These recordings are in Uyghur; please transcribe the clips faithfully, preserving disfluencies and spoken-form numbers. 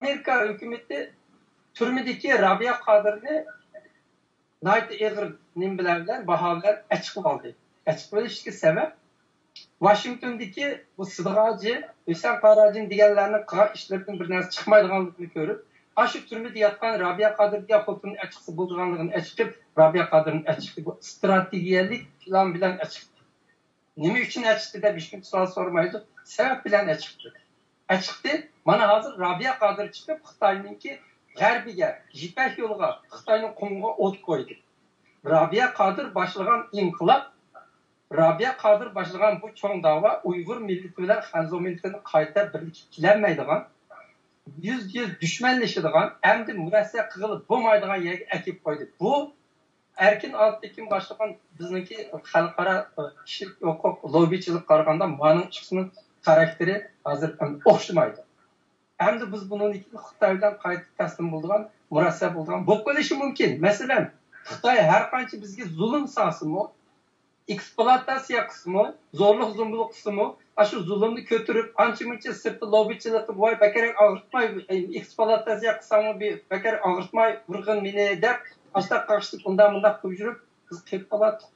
ئامېرىكا ھۆكۈمىتى تۈرمىدىكى رابىيە قادىرنى ناھايىتى ئېغىر نېمە بىلەن، بىلەن، باھا بىلەن ئەچىقىۋالدى. ئەچىقىۋېلىشتىكى سەۋەب، ۋاشىنگتوندىكى بۇ سىدىق ھاجى، ھۈسەن قارى ھاجىنى دېگەنلەرنىڭ قىلغان ئىشلىرىدىن بىر نەرسە چىقمايدىغانلىقىنى كۆرۈپ، ئاشۇ تۈرمىدە ياتقان رابىيە قادىر دېگەن خوتۇننى ئەچىقسا بولىدىغانلىقىنى ئەچىقىپ، رابىيە قادىرنى ئەچىقتى. بۇ ئىستراتېگىيەلىك پىلان بىلەن ئەچىقتى. نېمە ئۈچۈن ئەچىقتى دەپ ھېچكىم سوئال سورىمايدۇ. سەۋەب بىلەن ئەچىقتى. ئەچىقتى. مانا ھازىر رابىيە قادىر چىقىپ خىتاينىڭكى غەربىگە، يىپەك يولىغا، خىتاينىڭ قۇمىغا ئوت قويدى. رابىيە قادىر باشلىغان ئىنقىلاب، رابىيە قادىر باشلىغان بۇ چوڭ داۋا ئۇيغۇر مىللىتى بىلەن خەنزۇ مىللىتىنى قايتا بىرلىككە كېلەلمەيدىغان، يۈزدە يۈز دۈشمەنلىشىدىغان، ئەمدى مۇرەسسە قىلغىلى بولمايدىغان يەرگە ئەكېلىپ قويدى. بۇ ئەركىن ئالپتېكىن باشلىغان بىزنىڭكى خەلقئارا كىشىلىك ھوقۇق لوببىچىلىققا قارىغاندا مانىڭ ئىككىسىنىڭ خاراكتېرى ھازىر ئوخشىمايدۇ. ئەمدى بىز بۇنىڭدىن كېيىن خىتاي بىلەن قايتا تەسلىم بولىدىغان، مۇرەسسە بولىدىغان بولۇپ قېلىشى مۇمكىن. مەسىلەن، خىتاي ھەر قانچە بىزگە زۇلۇم سالسىمۇ، ئېكسپلۇئاتاتسىيە قىلسىمۇ، زورلۇق زومبۇلۇق قىلسىمۇ، ئاشۇ زۇلۇمنى كۆتۈرۈپ، ئانچە مۇنچە سىرتتا لوببىچىلىقى، ۋاي بەكرەك ئاغرىتماي، ئېكسپلۇئاتاتسىيە قىلساڭمۇ بەكرەك ئاغرىتماي، ۋۇرغىن مېنى دەپ، ئاشتاق قاقشىتىپ، ئۇنداق مۇنداق قىلىپ يۈرۈپ، بىز قېلىپ قالاتتۇق.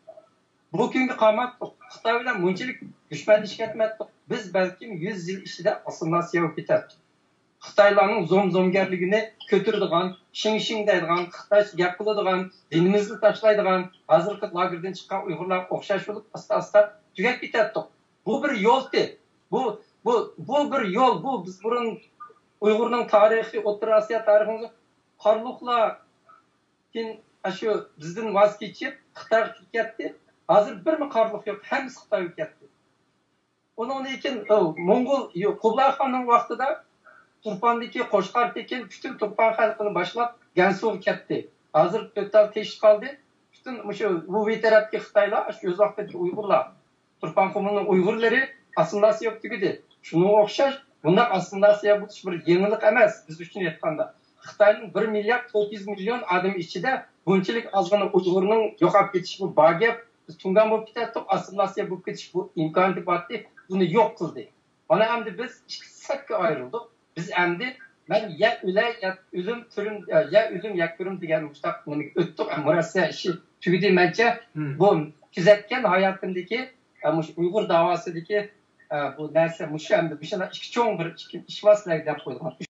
بۇ كۈنگە قالماتتۇق. خىتاي بىلەن مۇنچىلىك دۈشمەنلىشىپ كەتمەتتۇق. بىز بەلكىم يۈز يىل ئىچىدە ئاسسىمىلياتسىيە بولۇپ كېتەتتۇق. خىتايلارنىڭ زوم-زومگەرلىكىنى كۆتۈرىدىغان، شىڭ-شىڭ دەيدىغان، خىتايچە گەپ قىلىدىغان، دىنىمىزنى تاشلايدىغان، ھازىرقى لاگېردىن چىققان ئۇيغۇرلارغا ئوخشاش بولۇپ، ئاستا-ئاستا تۈگەپ كېتەتتۇق. بۇ بىر يولتى. بۇ، بۇ، بۇ بىر يول. بۇ بىز بۇرۇن ئۇيغۇرنىڭ تارىخى، ئوتتۇرا ئاسىيا تارىخىمىزدا قارلۇقلار كېيىن ئاشۇ بىزدىن ۋاز كېچىپ، خىتايغا كېتىپ كەتتى. ھازىر بىرمۇ قارلۇق يوق، ھەممىسى خىتايغا كەتتى. ئۇنىڭدىن كېيىن، ئۇ، موڭغۇل، يو-، قۇبلاي خاننىڭ ۋاقتىدا تۇرپاندىكى قوچقار تېكىن پۈتۈن تۇرپان خەلقىنى باشلاپ گەنسۇغا كەتتى. ھازىر تۆت تال تېشىپ قالدى. پۈتۈن مۇشۇ ۋۇۋېي تەرەپتىكى خىتايلار، شۇ ئۆز ۋاقتىدىكى ئۇيغۇرلار، تۇرپان قۇمۇلنىڭ ئۇيغۇرلىرى ئاسسىمىلياتسىيە بولۇپ تۈگىدى. شۇنىڭغا ئوخشاش، بۇنداق ئاسسىمىلياتسىيە بولۇش بىر يېڭىلىق ئەمەس بىز ئۈچۈن ئېيتقاندا. خىتاينىڭ بىر مىليارد تۆت يۈز مىليون ئادىمى ئىچىدە بۇنچىلىك ئازغىنە ئۇيغۇرنىڭ يوقاپ كېتىشى بۇ بار گەپ. بىز تۇڭگان بولۇپ كېتەتتۇق، ئاسسىمىلياتسىيە بولۇپ كېتىش بۇ ئىمكانىيىتى بارتى، بۇنى يوق قىلدى. مانا ئەمدى بىز ئىككى سەپكە ئايرىلدۇق. بىز ئەمدى، مەن يا ئۆلەي، يا ئۆلۈم، تۈرۈم، يا ئۆلۈم، يا كۆرۈم دېگەن مۇشۇنداق نېمىگە ئۆتتۇق. مۇرەسسە ئىشى تۈگىدى مەنچە. بۇ كۆزەتكەن ھاياتىمدىكى، مۇشۇ ئۇيغۇر داۋاسىدىكى، بۇ نەرسە مۇشۇ ئەمدى مۇشۇنداق ئىككى چوڭ بىر ئىككى ئىش بار سىلەرگە دەپ قويغان.